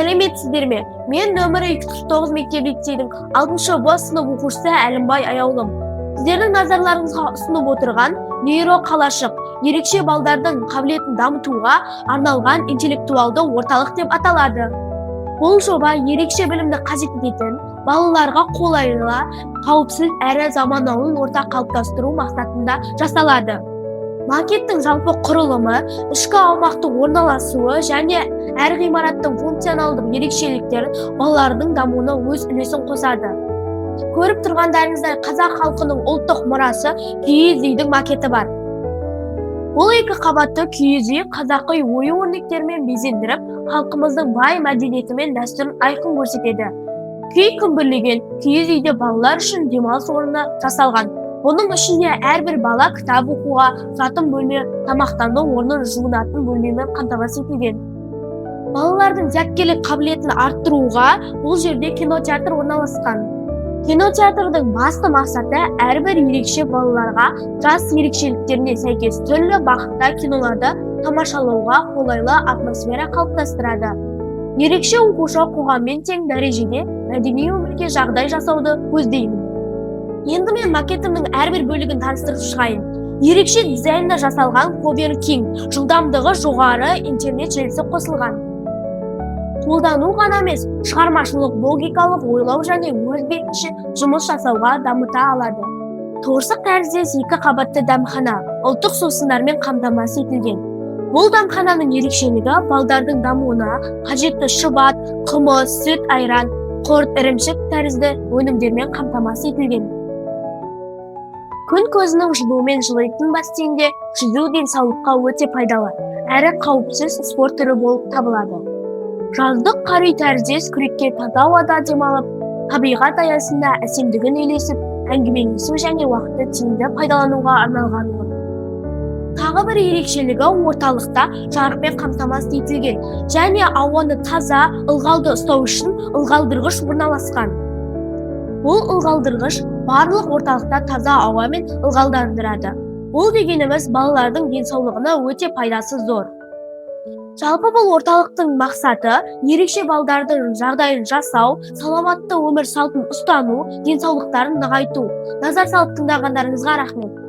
Сәлеметсіздер ме? Мен нөмірі 249 мектеп лицейдің 6 Б сынып оқушысы Әлімбай Аяулым. Сіздердің назарларыңызға ұсынып отырған нейро қалашық ерекше балдардың қабілетін дамытуға арналған интеллектуалды орталық деп аталады. Бұл жоба ерекше білімді қажет ететін балаларға қолайлы, қауіпсіз әрі заманауи орта қалыптастыру мақсатында жасалады. Макеттің жалпы құрылымы, ішкі аумақтың орналасуы және әр ғимараттың функционалдық ерекшеліктері балалардың дамуына өз үлесін қосады. Көріп тұрғандарыңыздай, қазақ халқының ұлттық мұрасы киіз үйдің макеті бар. Бұл екі қабатты киіз үй қазақи ою өрнектермен безендіріп, халқымыздың бай мәдениеті мен дәстүрін айқын көрсетеді. Күй күмбірлеген киіз үйде балалар үшін демалыс орны жасалған. Бұның ішінде әрбір бала кітап оқуға, жатын бөлме, тамақтану орны, жуынатын бөлмемен қамтамасыз етілген. Балалардың зияткерлік қабілетін арттыруға бұл жерде кинотеатр орналасқан. Кинотеатрдың басты мақсаты — әрбір ерекше балаларға жас ерекшеліктеріне сәйкес түрлі бағытта киноларды тамашалауға қолайлы атмосфера қалыптастырады. Ерекше оқушы қоғаммен тең дәрежеде мәдени өмірге жағдай жасауды көздеймін. Енді мен макетімнің әрбір бөлігін таныстырып шығайын. Ерекше дизайнда жасалған коворкинг, жылдамдығы жоғары интернет желісі қосылған. Қолдану ғана емес, шығармашылық, логикалық ойлау және өз бетінше жұмыс жасауға дамыта алады. Торсық тәріздес екі қабатты дәмхана ұлттық сусындармен қамтамасыз етілген. Бұл дәмхананың ерекшелігі — балдардың дамуына қажетті шұбат, қымыз, сүт, айран, құрт, ірімшік тәрізді өнімдермен қамтамасыз етілген. Күн көзінің жылуымен жылитын бассейнде жүзу денсаулыққа өте пайдалы әрі қауіпсіз спорт түрі болып табылады. Жаздық қар үй тәріздес күрекке таза ауада демалып, табиғат аясында әсемдігін үйлесіп, әңгімелесу және уақытты тиімді пайдалануға арналған орын. Тағы бір ерекшелігі — орталықта жарықпен қамтамасыз етілген және ауаны таза, ылғалды ұстау үшін ылғалдырғыш орналасқан. Бұл ылғалдырғыш барлық орталықта таза ауамен ылғалдандырады. Бұл дегеніміз балалардың денсаулығына өте пайдасы зор. Жалпы, бұл орталықтың мақсаты — ерекше балдардың жағдайын жасау, саламатты өмір салтын ұстану, денсаулықтарын нығайту. Назар салып тыңдағандарыңызға рахмет.